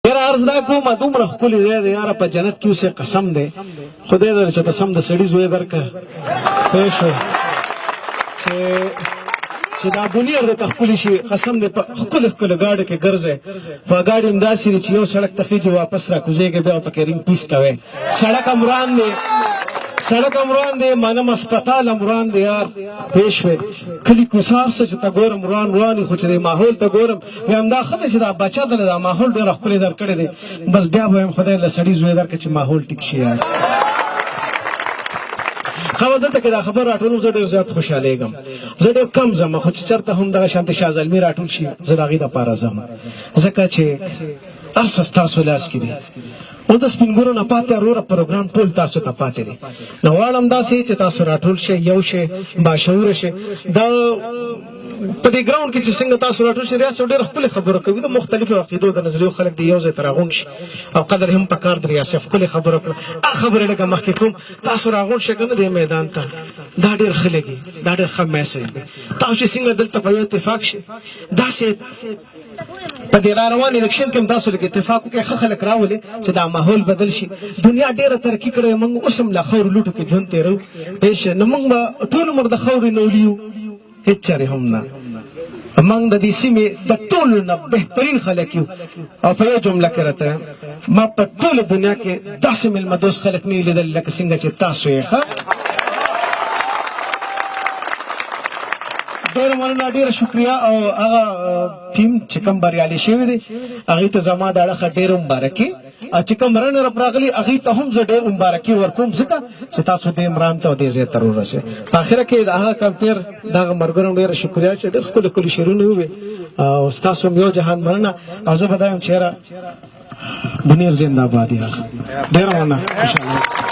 یاره عرض دا کوم، دومره ښکلی ځای دی یاره، په جنت کې اوسې، قسم دی خدای در چې ته سم د سړي زوی درکه، پوه شوې چې دا بونیر درته ښکلي شي، قسم دی په ښکلو ښکلو ګاډو کې ګرځې، خو ګاډي هم داسې دي چې یو سړک ته خېژي واپس را کوزېږي، بیا پکې رینګ پیس کوې. سړک هم وران دی، سړک هم وران دی، منم هسپتال هم وران دی یار، پوه شوې؟ کلي کوڅه هر څه چې ته ګورم وران وران وي، خو چې د ماحول ته ګورم وایم دا ښه دی چې دا بچا دله دا ماحول ډېره ښکلی درکړی دی، بس بیا به وایم خدای له سړي زوی درکړه چې ماحول ټیک شي یار. ښه دلته کې دا خبر راټولوم، زه ډېر زیات خوشحالېږم. زه ډېر کم ځم، خو چې چېرته هم دغه شانتې شاه زلمي راټول شي زه د هغې دپاره ځم، ځکه چې هر څه ستاسو لاس کې دي. او د سپینګورو نه پاتې وروره پروګرام ټول تاسو ته پاتې دی. نو غواړم داسې چې تاسو راټول شئ، یو شئ، باشعوره شئ. د په دې ګراوند کې چې څنګه تاسو راټول شئ، ریاست ډېر ښکلې خبرو کوي، د مختلفو عقیدو د نظریو خلک دې یو ځای ته راغونډ شي او قدر هم پکار دی. ریاست ښکلې خبره وکړه، هغه خبرې لږه مخکې کوم. تاسو راغونډ شئ که نه دې میدان ته، دا ډېر ښه لګي، دا ډېر ښه میسج دی. تاسو چې څنګه دلته په یو اتفاق شئ، داسې په دې را روان الیکشن کې هم تاسو لږ اتفاق وکړئ، ښه خلک راولئ چې دا ماحول بدل شي. دنیا ډېره ترقي کړې، موږ اوس هم له خاورو لوټو کې ژوند تېروو، پوه شئ؟ نو موږ به ټول عمر د خاورې نه ولیو؟ هېڅ چېرې هم نه. موږ د دې سیمې د ټولو نه بهترین خلک یو، او په یو جمله کې راته ما په ټوله دنیا کې داسې مېلمه دوست خلک نه لیدل لکه څنګه چې تاسو یې. ښه ډېره مننه، ډېره شکریه. او هغه ټیم چې کوم بریالي شوی دی هغې ته زما د اړخه ډېره مبارکي، او چې کوم رنر اپ راغلي هغې ته هم زه ډېر مبارکي ورکوم، ځکه چې تاسو دې مرام ته او دې ځای ته ورسئ. په اخره کې د هغه کمپیر دغه ملګرو ډېره شکریه چې ډېر ښکلي ښکلي شعرونه وویل، او ستاسو هم یو جهان مننه. او زه به دا وایم چې یاره بونیر زنده باد یار، ډېره مننه، خوشحاله.